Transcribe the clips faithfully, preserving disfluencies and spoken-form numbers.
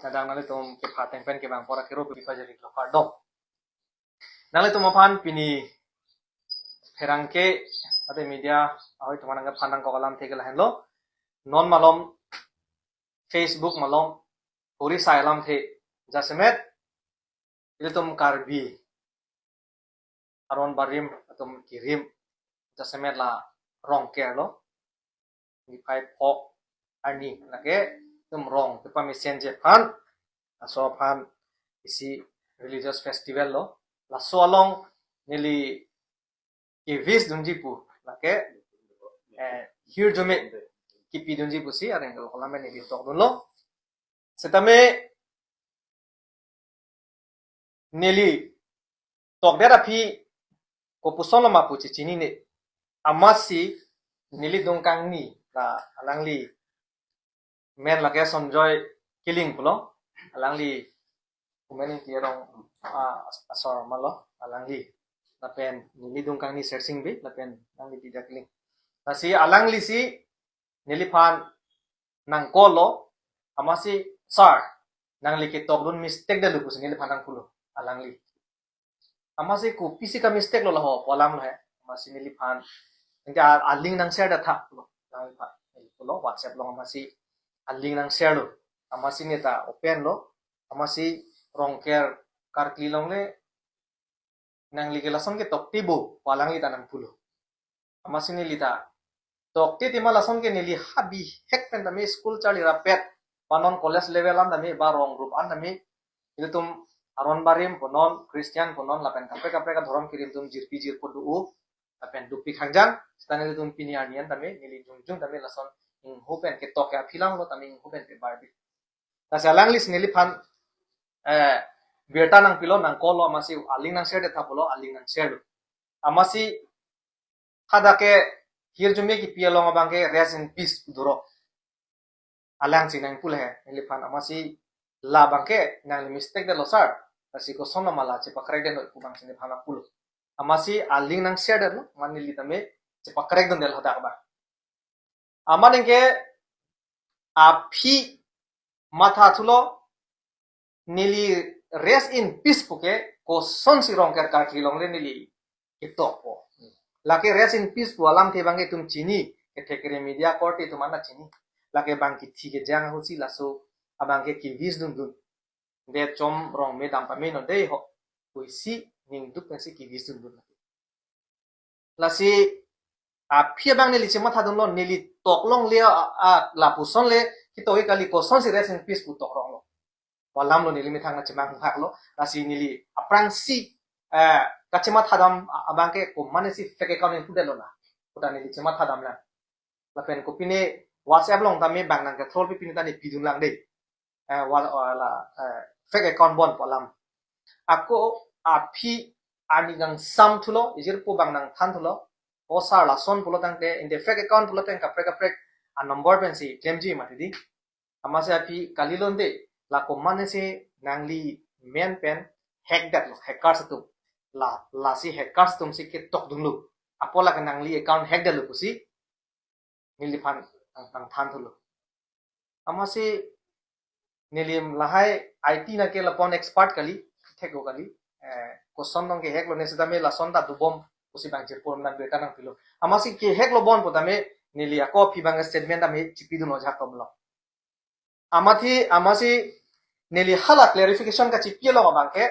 Kadang nanglitum kepateng pen kevang pora kero pi pajari lo kardom. Nanglitum aphan pini pherangke ate media ahoi tuman nangkephan nangkok alamthe ke lahenlo. Non malom Facebook malom ori sai alamthe jasemet ilitum Karbi aron barim atum kirim jasemet la Rongker lo. Niphai pho arni lake itum rong kepamesen ji aphan, laso aphan isi religious festival lo. Laso along neli kevis dunji pu lake, eh, hirjume kipi dunji pusi areng lo kolam neli tok dunlo. Setame neli tokdet aphi kopuson lo ma pu chechinine. Amatsi neli dungkangni la alangli men lake Sonjoy Killing pulo. Alangli kumen Ingti arong, ah, asor malo alangli. Lapen neli dungkangni Sersing Bey, lapen alangli Tija Killing. Lasi alanglisi neliphan nang call lo, amatsi, "Sir, nangli ketok dun mistake detlo," pusi neliphan nangpulo alangli. Amatsi, "Kopisi ka mistake lo laho," pu alam lo he. Amatsi neliphan, "Nangke a-, a-link nang share detha," pulo. Neliphan, pulo WhatsApp along amatsi a-link nang share lo. Amatsi neta open lo. Amatsi Rongker karkli along le nangli ke lason ke tokte bo, pu alangli ta nangpulo. Amatsi neli ta tokte tema lason ke neli ha bihek pen tame school charli rapet, ba non college level an tame, ba rong group an tame, ilitum aron barim pu non, Christian pu non, lapen kaprek kaprek adhorom kirim atum jirpi jirpo do-o, lapen dopik hangjang, seta nelitum pini arni an tame, neli jongjong tame lason ingho pen ketok ke aphi lang lo tame ingho pen pebar bi. Lasi alanglisi neliphan, eh, birta nangpilo, nang call lo, amatsi a-link nang share detha pulo, a-link nang share lo. Amatsi hadak ke hirjume kipi along abang ke rest in peace pu doro. Alangsi nangpulo he, neliphan amatsi la abang ke nangli mistake detlo sir. Lasi koson lo ma la chepakrek detlo pu abangsi neliphan nangpulo. Amatsi a-link nang share detlo, amat neli tame chepakrek dun detlo hadak abang. Amat ningke aphi matha thulo, neli rest in peace puke kosonsi Rongker karkli along le neli ketokpo. Lake rest in peace pu alamthe abang ke itum chini, kethek kere media korte atum an ta chini. Lake abang kithi kejang ahutsi laso abang ke kevis dundun. De chom rong me dam pame non dei ho. Pusi ning duk pensi kevis dundun. Lasi aphi abang neli chematha dunlo, neli tok longle, a, a, lapuson le ketoke kali, kosonsi rest in peace pu tok rong lo. Pu alam lo neli methang nangchemang hak lo. Lasi neli aphrangsi, eh, kachematha dam a-, abang ke komatnesi fake account nangpu detlo na. Pu ta neli chematha dam lang. Lapen kopine WhatsApp along tame abang nangke-troll pi pine ta neli pidun lang dei. Eh, wal, wala, eh, fake account bon pu alam. Ako aphi arni kangsam thulo, ijirpo abang nangthan thulo. O sir lason pulo tangte, ante fake account pulo tangte kaprek kaprek a-number pensi klemji mati dei. Amatsi aphi kali londe, la komatnesi nangli men pen hack detlo, hackers atum. La, lasi hackers atumsi ketok dunlo. Apot lake nangli account hack detlo pusi neliphan nang, nangthan thulo. Amatsi neli lahai I T nangke lapu-an expert kali, theklo kali. Eh, koson nangke hack lo ne setame lason ta dobom pusi abang jirpo na birta nangpilo. Amatsi ke hack lo bon pu tame neli ako aphi abang statement tame chipi dunlo jak tom lo. Amatsi, amatsi neli hala clarification kachipi lo abang ke,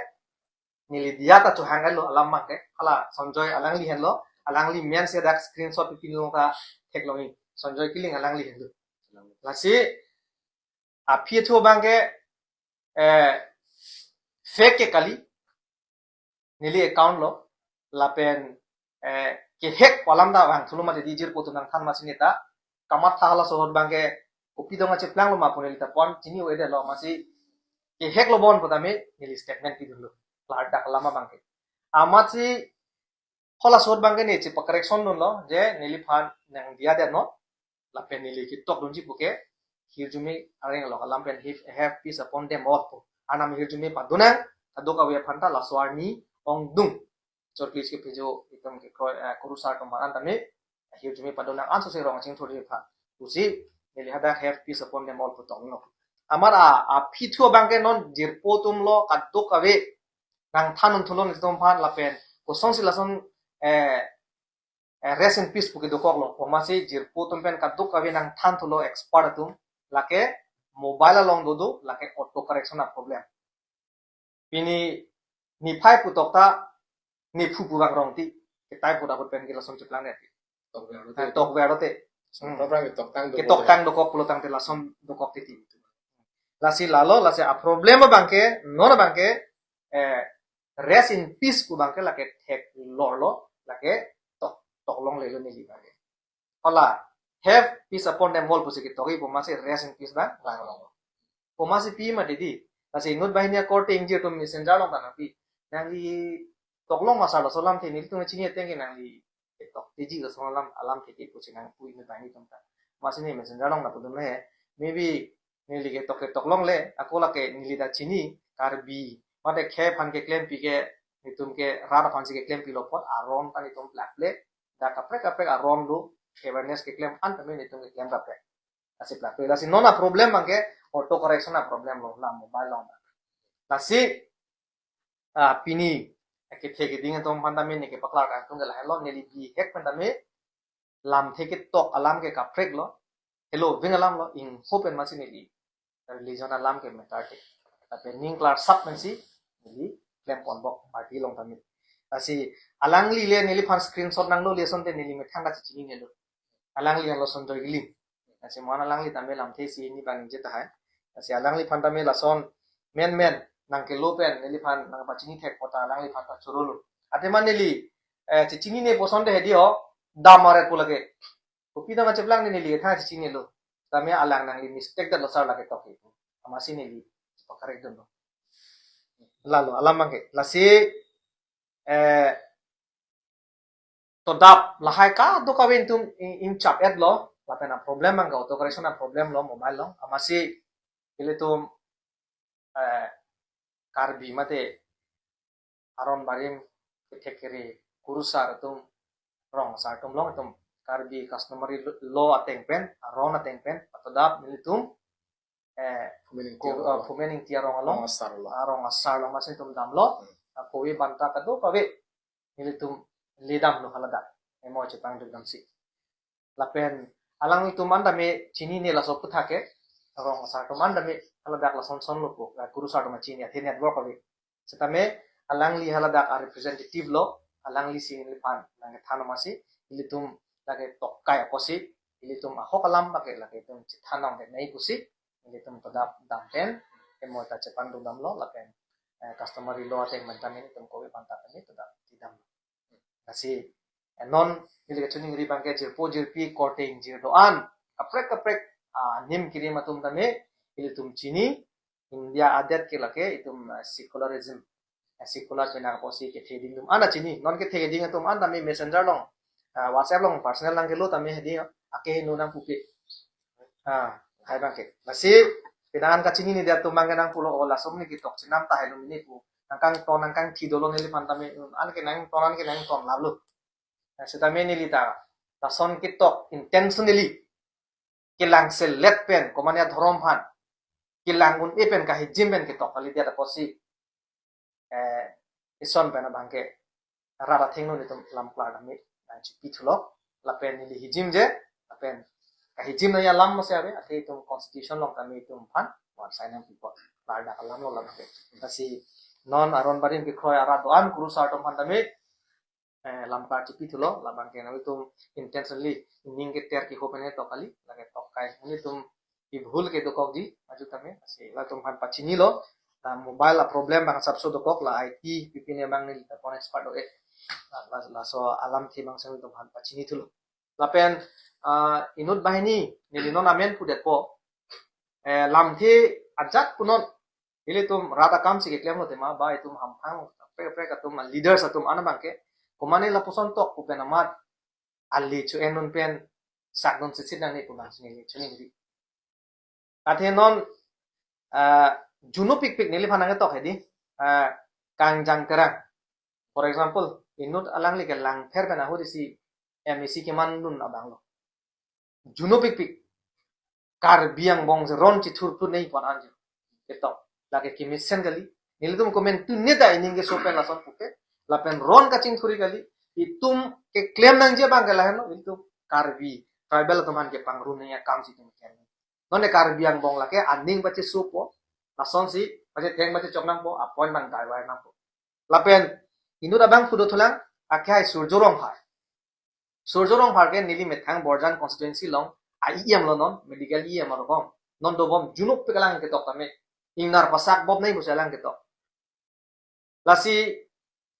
neli diya ta chuhang lo alam abang ke. Hala Sonjoy alangli henlo, alangli men si dak screenshot pi pilo ta theklongji. Sonjoy Killing alangli henlo. Lasi aphi thu abang ke, eh, fake ke kali, neli account lo, lapen, eh, ke hack pu alam ta vang thulo mati dei, ijirpo atum nangthan amatsi neta kamatha halaso ahut abang ke kopi dong acheplang lo ma pu neli ta pon chini-o-e detlo, amatsi ke hack lo bon pu tame neli statement pidunlo. Ladak alam abang ke. Amatsi halaso ahut abang ke neli chepakrek son dunlo, je neliphan nangdiya det non. Lapen neli ketok dunji puke, hirjume areng along alam pen, "He have peace upon them all" pu. Anam hirjume padonang, kadokave aphan ta laso arni ongdung. Chorklis kephejo itum kekroi, eh, kurusar atum aphan tame, hirjume padonang ansose rong chingthurji aphan. Pusi, neli hadak have peace upon them all pu toklo. Amat a, aphi thu abangke non jirpo atum lo kadokave nangthan thulo nelitum aphan lapen kosonsi lason, eh, eh, rest in peace pu kedokoklo. Komatsi jirpo atum pen kadokave nangthan thulo expert atum, lake mobile along dodo, lake auto correction a problem. Pini niphai pu tok ta niphu pu vang rong ti, ke type pu dapot pen ke lason cheplang ne ti. Tokver lo te. Ah, tokver lo te. Hmm. Program ke toktang do. Ke toktang dokok pulo tangte lason dokok titi. Lasi lalo, lasi a problem abangke, non abangke, eh, rest in peace pu abangke lake theklor lo, lake tok, toklonglelo neli abangke. Hala, have peace upon them all pusi ketok-i pu amatsi rest in peace abang langlong. Pu amatsi pi mati di. Lasi inut banghini akorte ingjir atum messenger along ta nangpi. Nangli toklong ma sir, laso alamthe nelitum chini ateng ke nangli tok tiji laso alam, alamthe ke pusi nangpu inut banghini atum ta. Amatsi ne messenger along nangpudun he. Maybe neli ketok ke toklongle, ako lake neli ta chini, Karbi mate khei aphan keklempi ke, nelitum ke rat aphansi keklempilo apot, aron ta nelitum plakple, dak kaprek kaprek aron do, awareness keklem an tame nelitum keklem kaprek. Lasi plakple. Lasi non a problem abangke auto correction a problem lo, la mobile along. Lasi, ah, pini kethe keding atum aphan tame ne kepaklar kangtung ke lahelo, neli bihek pen tame lamthe ketok alam ke kaprek lo, helo ving alam lo, ingho pen amatsi neli religion alam ke matter te. Tapi ning klarsap pensi neli klem ponbok party along tame. Lasi alangli le neliphan screenshot nanglo, lason te neli methang kachechinine lo. Alangli helo Sonjoy Giling. Lasi mo-an alangli tame lamthe isi hini abang ingjir tahai. Lasi alangliphan tame lason menmen nangkelo pen neliphan nangpachini thek apot ta alangliphan ta choro lo. Athema neli, eh, chechinine pu ason te hedi ho, dam aret pu lake. Kopi dam acheplang ne neli tha chechinilo. Tame alang nangli mistake det lo sir lake tok ke. Amatsi neli pakarek dunlo. Lalo, alam abangke. Lasi, eh, todap lahai kadokave nelitum in, inchap-et lo, lapen a problem abangke auto correction a problem lo mobile along. Amatsi ilitum, eh, Karbi mate aron barim kethek kere kurusar atum, rong asar atum along itum Karbi customary law ateng pen, aron ateng pen, patodap nelitum, eh, Phumen Ingti ko, arong, eh, Phumen Ingti arong along, rong asar lo. Arong asar along amatsi itum damlo, Hmm. ah, kove banta kadokave nelitum ledamlo haladak, emo chepangduk damsi. Lapen alanglitum an tame chinine laso aputhak ke, rong asar atum an tame haladak lason son lo pu, eh, kurusar atum chini athe network ave. Setame alangli haladak a representative lo, alanglisi neliphan nangkethan amatsi, ilitum lake tokkai apotsi, ilitum ahok alam lake, lake itum chethan nangkenei pusi, ilitum todap dam pen, emo ta chepangduk damlo, lapen, eh, customary law ateng pen tame itum kove banta tame todap ti dam. Lasi, eh, non neli kachiningri abangke jirpo jirpi korte ingjir do-an, kaprek kaprek, ah, nim kirim atum tame, ilitum chini, India adet ke lake itum, ah, secularism, ah, secular pen apotsi kethe keding atum an ta chini, non kethe keding atum an tame messenger along, ah, WhatsApp along personal nangkelo tame hedi, ake heno nangpupe. Ah, hai abangke. Lasi, pini an kachinine det atum abangke nangpulo, o laso ne ketok chenam tahai lo mene pu. Nangkangton nangkangthi dolo neliphan tame, an ke nangton, an ke nangton lap lo. Nah, setame neli ta, lason ketok intentionally kelang selet pen, komane adhorom aphan kelang un-e pen, kahijim pen ketok kalidet apotsi, eh, ison pen abangke rat athengno nelitum lam klar dam-i, nangchipi thulo, lapen neli hijim je, lapen kahijim nangji alam mose ave, athe itum constitution along tame itum aphan, wan sign nangpipo, klardak alam lo lam ke. Lasi non aron barim kekroi arat do-an kurusar atum aphan tame, eh, lam klar chipi thulo, labang ke nangtum intentionally ning keter kehop pen ketok kali, lake tokkai. Nelitum ibhul kedokokji, aju tame, lasi latum aphan pachinilo, ta mobile a problem abang asapso dokok, la I T, P P ne abang neli ta pon expert do-e. La, la, laso alamthe abang si nelitum aphan pachini thulo. Lapen, ah, inut banghini, neli non amen pudetpo. Eh, lamthe ajat punon, ilitum rat akamsi keklemlo tema, ba itum hamphang, kaprek kaprek atum, leaders atum an abangke, komane lapuson tok pu pen amat, ali chu enun pen, sakdun sitsit nangne pu abang si neli chiningri. Athe non, ah, junupikpik neliphan nangketok hedi, ah, Kangjang Terang. For example, inut alangli ke Langpher pen ahut isi M A C kemandun abang lo. Junupikpik. Karbi angbong si ron chithurthur nei pon anjo. Ketok. Lake kemesen kali. Nelitum komantu neta ining keso pen lason puke. Lapen ron kachingthuri kali. Itum keklem nangji abang ke lahenlo. Itum Karbi tribal atum aphan kepangrum nangji akam si itum klem. Nonke Karbi angbong lake aning pachesopo. Lasonsi pachetheng pachechok nangpo. Appointment kaiwai nangpo. Lapen inut abang pudothulang, akehai Surjya Rongphar. Surjya Rongphar ke neli methang Borjan constituency along a-E M lo non, medical E M arong. Non dobom junuk pe kalang ketok tame. Ingnar pasak bom nai pusi alang ketok. Lasi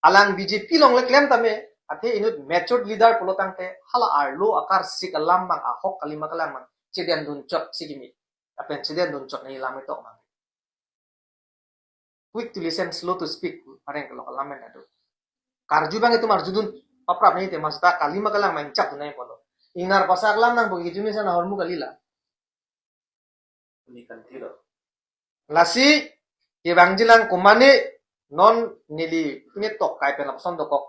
alang B J P along le klem tame, athe inut matured leader pulo tangte, hala arlo akarsik alam mang ahok kalima kalang mang. Chedendun chot si kimi. Lapen chedendun chot nai lam ketok mang. Quick to listen, slow to speak, areng kelok alam men ado. Karju abang itum arjudun, paprap nai te masta kalima kalang main chak nai polo. Ingnar pasak lam nangpo, kejumi sana hormu kalila. Ini kan tilo. Lasi, kevangjilang komane non neli pini tok kai pen lapuson dokok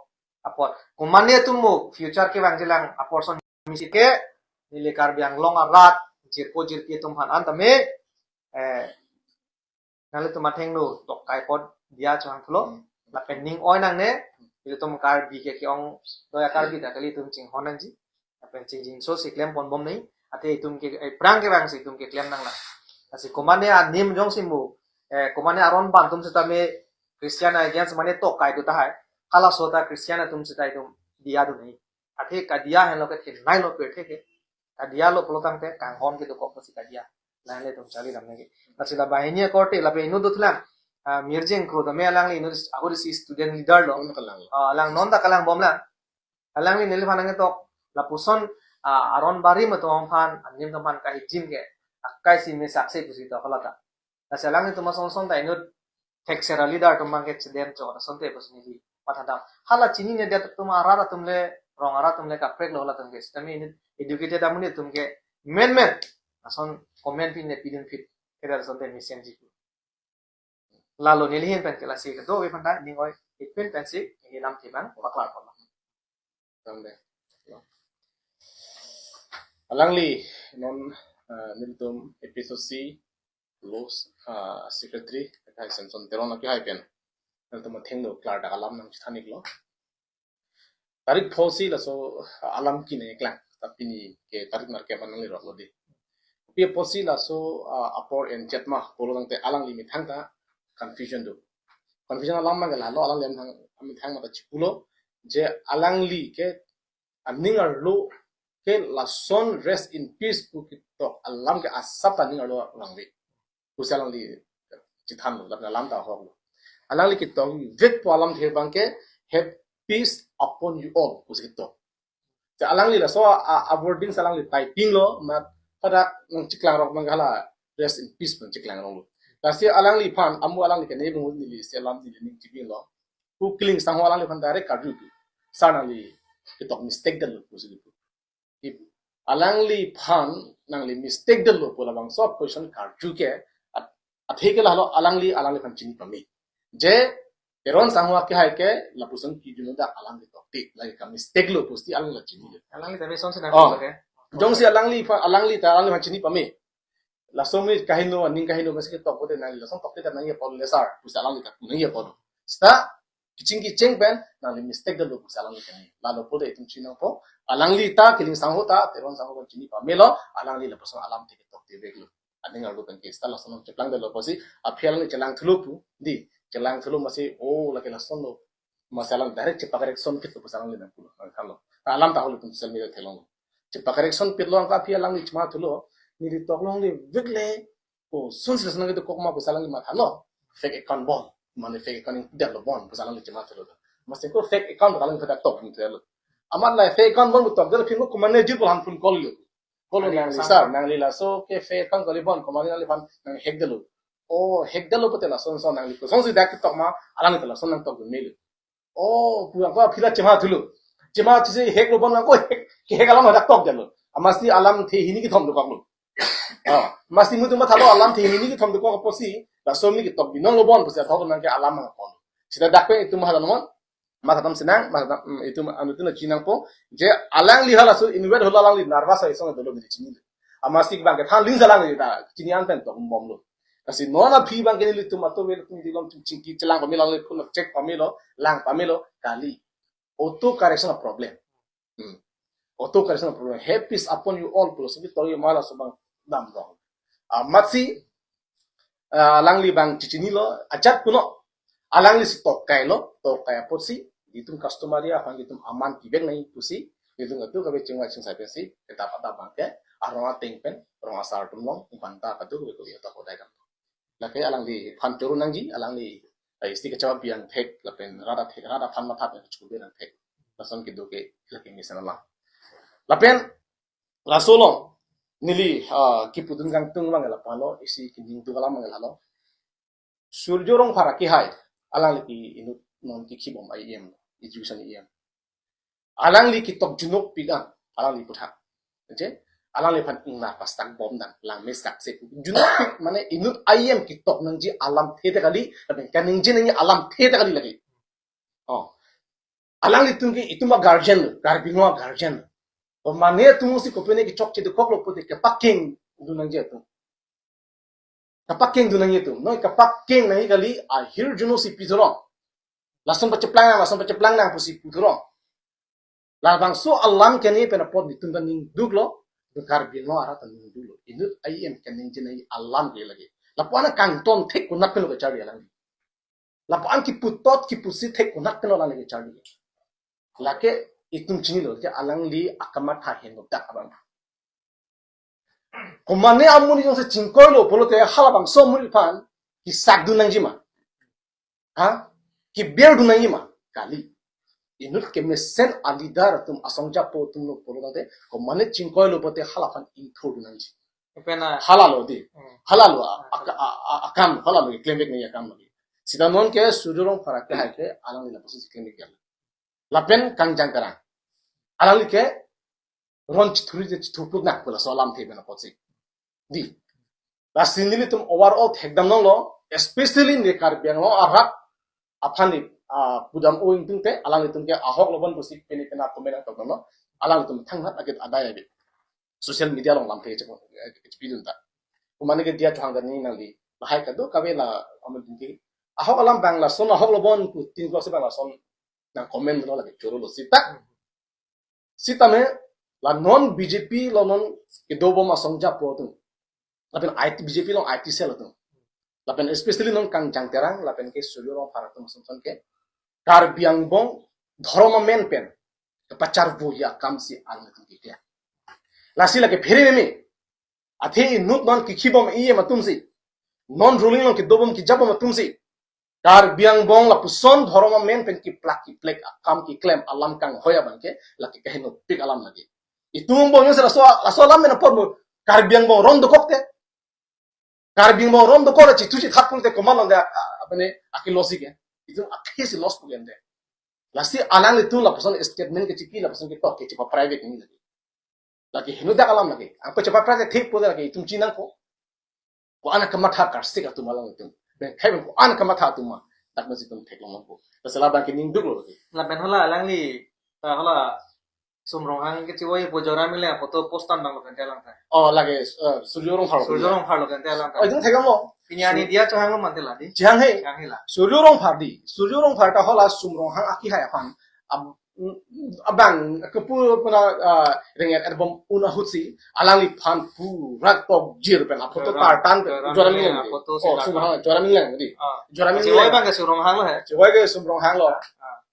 apor. Komane atum mo future kevangjilang apor son misi ke neli Karbi Anglong arat, jirpo jirpi atum aphan an tame, eh, nanglitum athengno tok kai apot diya chohangthulo. Hmm. Lapen ning oi nangne, ilitum Karbi ke ke-ong doya Karbi ta kali itum chinghon nangji. Lapen chingjinso si klem pon bom nai. Athe itum ke, eh, prang kevang si itum keklem nanglang. Lasi komane anim jongsi mo, eh, komane aron ban atum sitame Christian against mane tok kai do tahai. Halaso ta Christian atum sita itum diya do nai. Athe kadiya henlo ke thenai lo pirthe ke. Kadiya lo pulo tangte kanghon kedokok pusi kadiya. Lahenle itum charli dam nangji. Lasi la banghini akorte lapen inut dothulang. Ah, Mirjeng Kro tame alangli inut ahut isi student leader lo. Non kalang. Ah, alang non ta kalang bomlang. Alangli neliphan nangketok. Lapuson, ah, aron barim atum aphan, anim atum aphan kahijim ke. Akai si me sakse pusi tok hala ta. Lasi alanglitum asonson ta inut thekser a-leader atum abang ke chedem chot asonte pusi neli mathadam. Hala chinine det atum arat atum le, rong arat atum le kaprek lo halatum ke. Sitame inut educated amonit atum ke menmen ason comment pine pidun phit. Keder asonte mesenji. Lalo neli ahin pen ke lasi kedo ave aphan ta ning oi ipin pensi neli lamthe abang paklar pon. Alangli non, eh, nelitum A P S C lo, ah, secretary, akhai Samson Teron akehai pen nelitum athengno klardak alam nangchethan iklo. Tarik pho si laso, ah, alam kine klang, tapi pini ke tarik nerkep an nanglirok lo di. Pi apotsi laso, ah, apor en chet ma pulo tangte alangli methang ta confusion do. Confusion alam mang ke lalo, alangli methang, methang mata chipulo je alangli ke aning arlo ke lason rest in peace pu ketok alam ke asap ta aning arlo langve pusi alangli chethanlo, lapen alam ta ahoklo. Alangli ketokvek pu alamthe abang ke, "Have peace upon you all," pusi ketok. Te alangli laso a, a wording si alangli typing lo, ma pada nangcheklang rok mang hala rest in peace nangcheklang rok lo. Lasi alangliphan, amu alangli ke ne bungut neli si alam neli ning chibin lo. Pu Kiling Sangho alangliphan direct karju pu. Sir, nangli ketok mistake detlo pusi pu. If alangliphan nangli mistake detlo pu labangso question karju ke, at, athe ke lalo alangli, alangliphan chini pame. Je Teron Sangho akehai ke lapuson kijun dak alam ketokte, lake ka mistake lo pusi alang la chini. Alangli ta beson si nang Oh. Ke. Jongsi alangliphan, alangli ta alangliphan chini pame. Laso mi kaheno, aning kaheno, masi ketok pote nangli lason tokte ta nangji apot le sir, pusi alangli ta nangji apot. Sita kiching kiching pen nangli mistake detlo pusi alangli kani. Lalo pote itum chinangpo, alangli ta, Kiling Sangho ta, Teron Sangho ta chini pamelo, alangli lapuson alamthe ketokteveklo. Aning arlo pen ke sita lason nangcheklang detlo pusi, aphi alangli chelang thulo pu, di, chelang thulo masi, oh, lake lason lo. Masi alang direct chepa correction kitlo pusi alangli nangpulo, nangthanlo. Ta alam ta ahok itum social media theklong. Chepa correction pitlo, anke aphi alangli chema thulo, neli toklongle vekle, oh, sonsi lason nangkedokok ma pusi alangli mathalo. Fake account bon, mane fake account ingdetlo bon pusi alangli chema thulo. Masi ko fake account alangli pada tok detlo. Amat la fake account bon tok detlo, phin ko komane jir ko han phone call lo. Kolo Nangli nangli sir, nangli laso ke fake account kali bon, komane nangliphan nang hack detlo. Oh, hack detlo pote lason son nangli. Sonsi dak ketok ma, alangli ta lason nangtok dun melo. Oh, pu anke aphi la chema thulo. Chema thusi hack lo bon anke hack, ke hack alam hadak tok detlo. Amasi alamthe hini kethom dokoklo. Ah, masi mutu mathalo alamthe hini kethom dokok apotsi, laso mi ketok binong lo bon pusi athok nangke alam nangkon. Sita dak pen itum mathalo non, mathadam sinang, mathadam, mm, itum anuttin chinangpo, je alangli halaso invite holo alangli nervous asong dolo neli chini. Amatsi abang ke than ling jalang ta chini an pen tok bomlo. Lasi non aphi abang ke nelitum atur ave, nelitum dilom chingki chelang pamelo, le phone check pamelo, lang pamelo, kali. Auto correction a problem. Hmm. Auto correction a problem. Happy upon you all pulo, sabi tori mala so abang damrong. Amatsi, ah, alangli abang chichinilo, ajat kuno. Alangli si tokai lo, tokai apotsi, itum customer ya, aphan itum aman kibek nai pusi, itum atu kabe chingwa chingsai pensi, kita pada abang ke, arong ateng pen, rong asar atum along, banta katu kabe kabe ta kodai dam. Lake alangliphan choro nangji, alangli, eh, isti kachapa biang thek, lapen rada thek, rada aphan matha pen chukube nang thek. Lason kedo ke, lake mesen alam. Lapen, laso along, neli, ah, kipudun kangtung abang ke lapu lo, isi kining tu kalam abang ke lalo. Surjya Rongphar akehai, alangli ke inut non kikhibom I E M, education I E M. Alangli ketok junok pik an, alangli puthak. Je, alangliphan ingna pastak bom dang, lang mesak se. Junok pik mane inut I E M ketok nangji alamthe ta kali, lapen kaningje nangji alamthe ta kali lake. Oh. Alanglitum ke itum a guardian lo, Karbi Anglong a guardian lo. Komane atum si kopine kechokche dokoklo pulote kepakeng dun nangji atum. Kepakeng dun nangji atum. Noi kepakeng nangji kali ahirjuno si pithurong. Lason pacheplang nang, lason pacheplang nang pusi pithurong. Labangso alam kene pen apot itum ta ningduklo, itum Karbi Anglong arat ta ningduklo. Inut I E M kaningje nangji alam ke lake. Lapu-an kangton thek konat pen lo kacharli alang. Lapu-an kiputot kipusi thek konat pen lo alang lake charli. Lake itum chinilo, je alangli akamatha henodak abang. Komane amonit jongsi chingkoilo pulote halabangso amonit aphan kesak dun nangji ma? Ha? Keber dun nangji ma? Kali. Inut kemesen a leader atum, asong japo atum lo pulo tangte, komane chingkoilo pulote halaphan ingthur dun nangji. Pen a Halalo di. Hmm. Halalo a, a, a, a, akam, halalo klemvek nangji akam lagi. Sita non ke Surjya Rongphar akehai ke alangli lapusi klemvek ya. Lapen Kangjang Terang. Alangli ke ron chithurji chithurput nak pu laso alamthe pen apotsi. Di. Lasi nelitum overall thekdam nanglo, especially ne Karbi Anglong arat aphan ni, ah, pudam o ingtungte, alanglitum ke ahok lobon pusi pini pena komen nangtokdamlo, alanglitum thangnat agit adai agit. Social media along lamthe chepo, eh, chepidun ta. Komane ke Diya Chauhan ta ni nangli, lahai kado kave la amen tingki. Ahok alam abang lason, ahok lobon pu tin klok si abang lason nang komen lo lake chorolo sita. Sitame la non B J P lo non kedobom asong japo atum. Lapen I T, B J P along I T cell atum. Lapen especially non Kangjang Terang, lapen ke Surjya Rongphar atum asonson ke Karbi angbong dhorom amen pen kepacharvoji akam si alangtum kikya. Lasi lake phere meme. Athe inut non kikhibom I E M atumsi, non ruling along kedobom kejabom atumsi, Karbi angbong lapuson dhorom amen pen kiplak kiplek akam keklem alam kanghoi abang ke lake kahenopik alam lake. Itum angbong jongsi laso, laso alam pen apot mo Karbi angbong ron dokokte, Karbi angbong ron dokok chithu chithat pulote komat longde, a, a, apene ake loss ke. Itum ake si loss pu gente. Lasi alanglitum lapuson statement kechipi, lapuson ketok kechepa private ni lake. Lake henodak alam lake. Angko chepa private thek pu lake itum chinangpo. Ko-an kamatha karsik atum alanglitum. Bengkai beng ko-an kamatha atum ma. Dak masi itum theklong longpo. Lasi labang ke ningduklo lake. Lapen hala alangli, ah, hala Sum Ronghang kechevoi pu Joyram Engleng aphoto post an abang lo kente alang ta. Oh, lake, eh, Surjya Rongphar lo. Surjya Rongphar lo kente alang ta. Oh, itum thekdamlo. Pini arni Diya Chauhan lo mante la di. Chauhan he. Chauhan he la. Surjya Rongphar di. Surjya Rongphar ta hala Sum Ronghang akehai aphan. Ab-, abang kepu puna, ah, ringet erbom un ahutsi alangliphan pura tokjir pen aphoto Joyram, tartan pen Joyram Engleng, Engleng di. Aphoto si Oh, tartan. Sum Ronghang, Joyram Engleng di. Ah. Joyram Engleng. Chevoi abang ke Sum Ronghang lo he. Chevoi ke Sum Ronghang lo. Ah.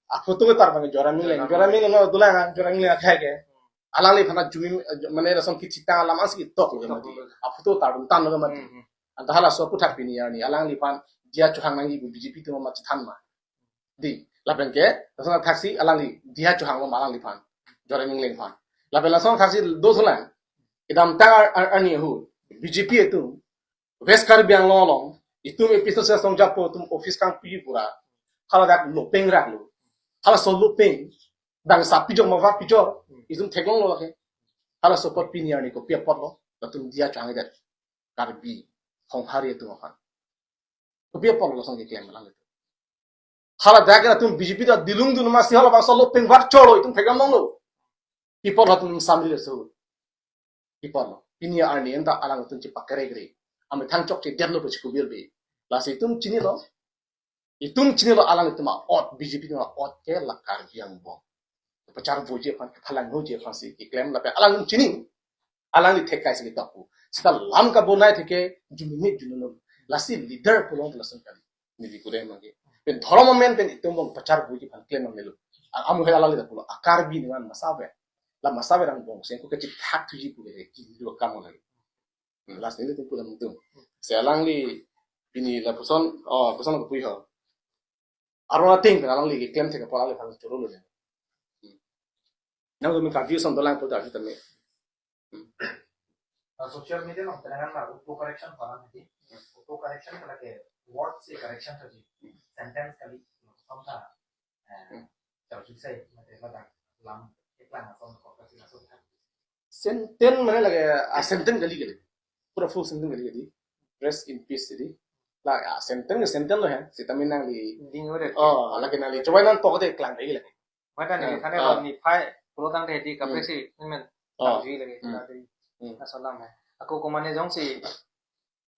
Aphoto ke tartan Joyram Engleng. Joyram Engleng. Joyram Engleng lo dolang, Joyram Engleng akhai ke. Alangliphan ajumi, mane lason kechitang alam ansi tok lo ke mati. Tok lo. Aphoto tartan lo ke mati. Hmm, hmm. Anta halaso aputhak pini arni alangliphan Diya Chauhan nangji pu B J P atum ma chethan ma. Di, lapen ke, lason thaksi alangli Diya Chauhan lo ma alangliphan. Joyram Engleng aphan. Lapen lason thaksi do thulang. Kedamtang ar-, ar-, arni ahut B J P atum West Karbi Anglong along, itum A P C asong japo atum office kangpi pura, haladak lopeng raklo. Halaso lopeng, bangso pijok ma vat pijok, itum theklonglo lake. Halaso apot pini arni kopi apotlo, latum Diya Chauhan det. Karbi, Honghari atum aphan. Kopi apotlo lason keklem alanglitum. Haladak latum B J P ta dilung dun masi halabangso lopeng vat cholo itum thekdam longlo. Pi apot latum samri le so. Pi apotlo. Pini arni anta alangtum chepakere kere. Amethang chokche detlo pu chikubir be. Lasi itum chinilo. Itum chinilo alanglitum a-ot, B J P atum a-ot ke la Karbi Anglong. Pachar voji aphan, phalangnoji aphansi keklem lapen alangtum chini. Alangli theklong si ketok pu. Seta lam kabonai theke jumini jununun. Lasi leader pulote lason kali. Neli kudem lagi. Pen dhorom amen pen itum bong pachar voji aphan klem melo. Amu hela alangli ta pulo. A Karbi niman masave. La masave rang bong. Sengko kachithak thuji pu ke kidua kam lagi. Hmm, last nelitum pulang tu. Si alangli pini lapuson, oh, puson ko pui ho. Arona ting alangli keklem thek apot alangli phan choro lo. Hmm. Nangtum Karbi ason dolang pu ta kita me. Hmm. Uh, social media along terang na auto correction palang di. Auto correction ke lake word si correction tadi. Sentence kali. Contoh. Eh, Hmm. Kalau susah, mati pada lam iklan atau apa sih langsung. Sentence mane lake, ah, sentence kali kali. Pura full sentence kali kali. Rest in peace di. La, ah, sentence, sentence lo hai. Seta me nangli. Ding ore. Oh, lake nangli. Coba nangtok de klang lagi lake. Mata ni Ah, thane ah. Ni phai pulo tangte di kaprek si men Ah. Tangji lagi. Hmm. Tadi. Hmm. Asalam hai. Aku komane jongsi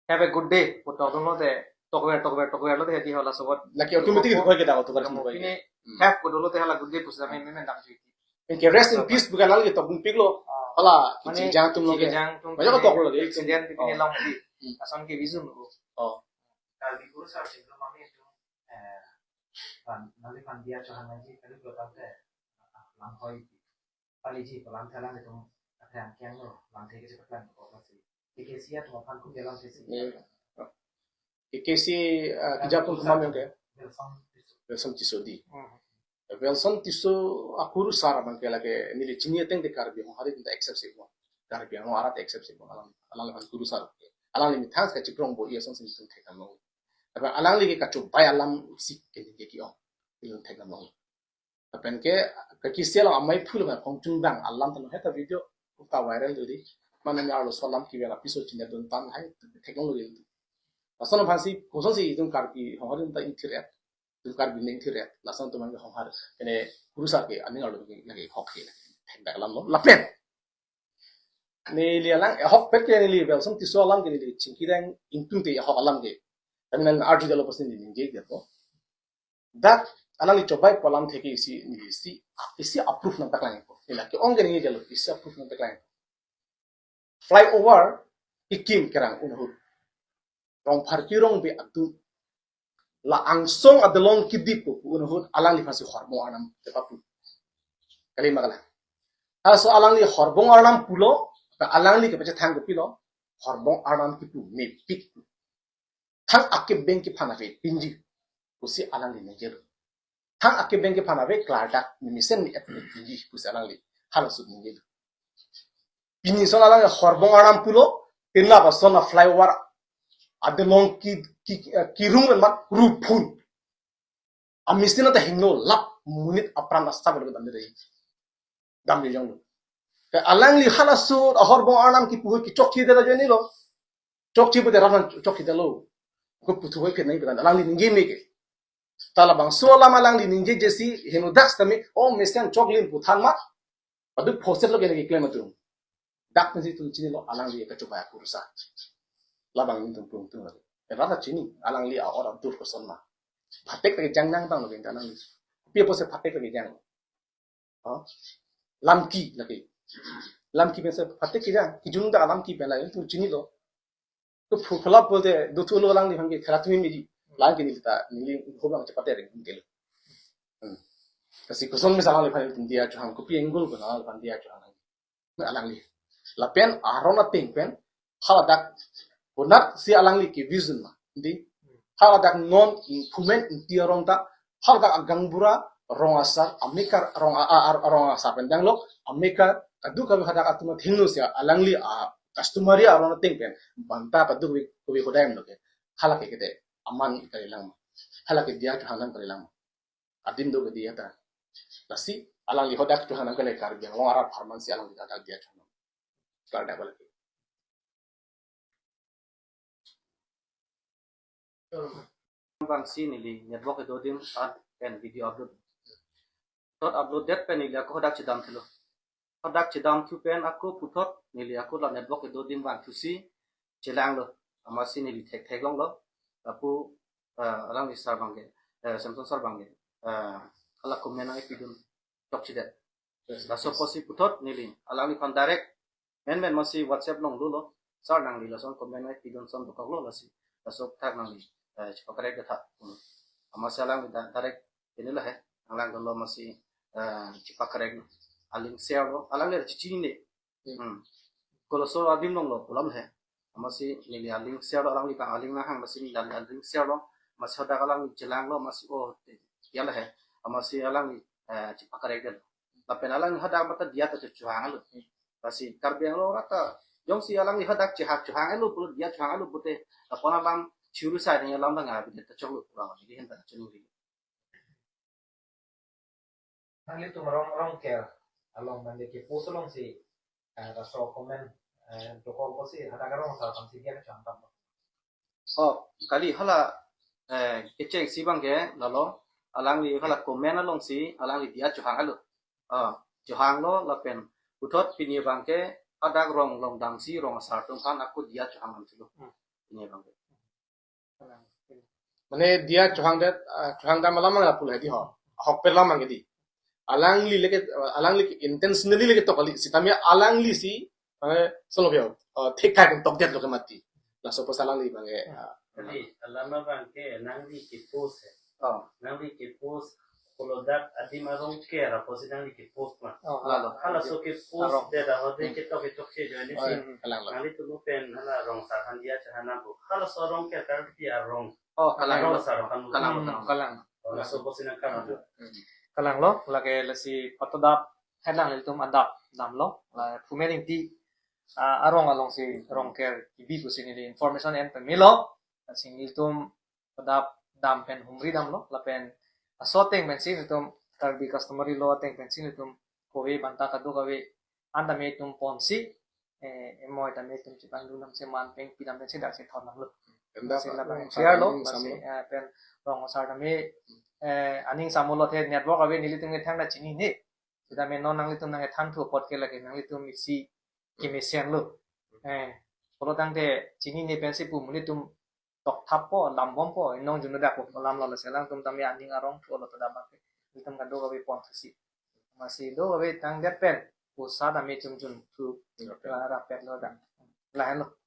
have a good day pu tok dong lote, tokver tokver tokver lote di hala sobot. Lake automatic ko kita auto Kamu ko. Ini Hmm. have pu dolo te hala good day pu sa men men Tangji. Ke rest in peace bukan lagi tok pik lo. Hala Mane, kijang atum lo ke. Kijang atum Banyak tok lo lagi. Accident di pini Oh. Long di. Hmm. Ason ke vision ko. Oh. Kalau di kursa sih belum kami itu, eh, pan nanti pan dia cuma ngaji kalau belum tahu deh, lam hoi, paling ji pelan jalan itu, ada yang kian lo, lam tiga cepat kan, kok masih. Tiga sia cuma pan kum jalan sih. Iya. Ke ke si, ah, kijang atum kumam yang ke. Belum Welson Tisso di. Hmm. Welson Tisso akurusar abang ke lake neli chini ateng de Karbi Anglong hari ta accept si mo. Karbi Anglong arat accept si mo. Alang alang lepan kurusar. Alangli methang ka chiprong bo iya song sin thek nam long. Tapi alangli ke kachobai alam si ke ni ke ki ong. Ilun thek nam long. Lapen ke ke kisi alam amai phul ma kong chung bang alam tan heta video ka viral do di. Mana ni arloso alam ki bela piso chine don tan hai thek long lo. Lason aphansi koson si itum Karbi Anglong hari ta ingthir et. Itum Karbi neng thir et. Lason atum ke Anglong hari. Kene kurusar ke aning arlo ke lagi hok ke. Thek dak alam lo. Lapen. Neli alang, eh, hok pet ke neli Welson Tisso alam ke neli chingki dang ingtung te hok alam ke. Tapi neli arju dalo pasti neli ningje dia to. Dak alangli chobai pu alam theke isi neli isi, isi approve nangpaklang ko. Neli ke ong ke ningje dalo isi approve nangpaklang. Flyover kekim kerang un ahut. Rongphar kerong be atum. La angsong adelong kedip pu un ahut alangli aphansi horbong arnam tepapu. Kali ma kalang. Halaso alangli horbong arnam pulo, ta alangli kepachethang kopilo, horbong arnam kipu mepik. Thang akebeng kephan ave pinji. Pusi alangli ningje lo. Thang akebeng kephan ave klardak mesen ni ep pinji pusi alangli. Halaso ningje lo. Pini son alang horbong arnam pulo, pini lapuson a flyover adelong ki, ki, eh, kirung pen mat ruphun. Amisin ata hingno lap monit apran asap lo dam dei. Dam dei jong lo. Ke alangli halaso a horbong arnam kipu ke chokche dela jeni lo. Chokche pute ram chokche delo. Ko puthu hoi ke nai bedan alangli ningje me ke. Ta labangso alam alangli ningjeje si hingno dak sitame o mesen choklin pu than ma. Paduk phoset lo kene keklem atum. Dak pensi itum chinilo alangli kachobai akurusar. Labang itum pung tung lagi. Rata chini alangli a-or adur koson ma. Phatek lagi jang nang tang lagi alangli. Pi apotsi phatek lagi jang. Oh. Lamki lagi. Lamki pensi phatek kijang. Kijung dak lamki pen lagi itum chinilo. Ko phu phalap bolte dothu lo alangli aphan ke khela tumi miji. Lang ke neli ta neli hobang chepate ring ke lo. Hmm. Kasi koson mesen alangli aphan dia chuhang kopi enggul ko alangli aphan dia chuhang. Alangli. Lapen aron ateng pen haladak konat si alangli ke vision ma. Di haladak non improvement inti aron ta haladak agaonbura rong asar amekar rong a, a, a, rong asar pen danglok amekar kaduk kami hadak atum hingno si alangli a customary aron ateng pen banta kaduk kami kami hodai lo ke. Halake kete aman kalilang. Halake dia chuhang nang kalilang. Adim do ke dia ta. Lasi alangli hodak chuhang nang kali Karbi Anglong arat apharman si alangli hadak dia chuhang. Klardak balik. Bang si neli network kedo adim at pen video upload. Puthot upload det pen neli ako hodak chedam thulo. Hodak chedam thu pen ako puthot neli ako la network kedo adim vangthusi chelanglo. Amatsi neli thektheklonglo. Lapu, eh, alangli sir abangke, eh, Samson sir abangke, eh, hala comment nangpidun chokchedet. Laso apotsi puthot neli alangliphan direct menmen amatsi WhatsApp along dolo. Sir, nangli lason comment nangpidun ason dokoklo, lasi laso aputhak nangli, eh, chepakarekdet tha. Hmm. Amatsi alangli da-, direct ini lah, eh, nanglang dolo amatsi, eh, chepakarek. Aling share lo, alangli chechinine. Hmm. Koloso adim along lo pulo he. Amatsi neli aling share lo, alangliphan aling nanghang, amatsi neli aling share lo, amatsi hadak alangli chelanglo, amatsi, oh, ya lah he. Amatsi alangli, eh, chepakarekdet. Lapen alangli hadak mata diya ta chohanglo. Lasi Karbi Anglong arat ta jongsi alangli hadak chehak chohanglo pulo, diya chohanglo pute, lapu-an alam churu sai dengan alam nang abi ta choklo pulo, jadi henta chunuri. Nanglitum arong, arong ker along nangli kepost alongsi, eh, laso comment, eh, dokok apotsi hadak arong asar aphansi diya chohang tanglo. Oh, kali hala, eh, kechengsi abangke lalo, alangli hala comment alongsi alangli diya chohanglo. Ah, chohanglo lapen puthot pini abangke hadak rong along damsi rong asar atum aphan ako diya chohang damsilo. Hmm. Pini abangke. Mane diya chohangdet, ah, chohang dam alam nang apul hedi ho. Ahokpet alam nang di. Alangli leke, alangli ke intentionally leke tok kali. Sitame alanglisi, eh, solo bio, eh, thekthak tokdetlo ke mati. Laso apotsi alangli abangke, ah. Kali, alam abangke nangli kepost he. Oh. Nangli kepost, kolodak adim arong ker apotsi nangli kepost ma. Oh, lalo. Halaso kepost arong. Deda hode ketok kechokche join Oh, si. Hmm. Kalanglo. Nanglitum pen hala rong asar aphan diya chohang nangpo. Halaso arong ker kali arong. Oh, kalang. Rong asar aphan. Kalang, Hmm, kalang. Kalang. Oh, laso apotsi nangkang. Hmm. Kalanglo, lake lasi patodap helang ilitum adap damlo. La Phumen Ingti, ah, arong alongsi rong ker kebi pusi neli information en pemelo. Lasi ilitum padap dam pen humri damlo, lapen laso ateng pensi ilitum Karbi customary law ateng pensi ilitum kove banta kadokave an tame itum ponsi, eh, emoi tame itum chipangdun damsi man peng pi dam pensi daksi thon damlo. Enda Lasi pa, labang rong asar share lo, aning lasi, samo. Eh, pen rong asar tame, eh, aning samo lo the network ave nelitum ke thangta chinine. Sitame non nanglitum nangkethan thu apot ke lake nanglitum isi kemesenlo. Eh, pulo tangte chinine pensi pu nelitum tokthappo, lambompo, inong junu dak po, lamlo lasi alangtum tame aning arong thulo ta dam abangke. Ilitum kadokave ponthusi. Amatsi dokave tangdet pen, pusat tame chunchun thu, Okay. la rapetlo dak. Lahenlo.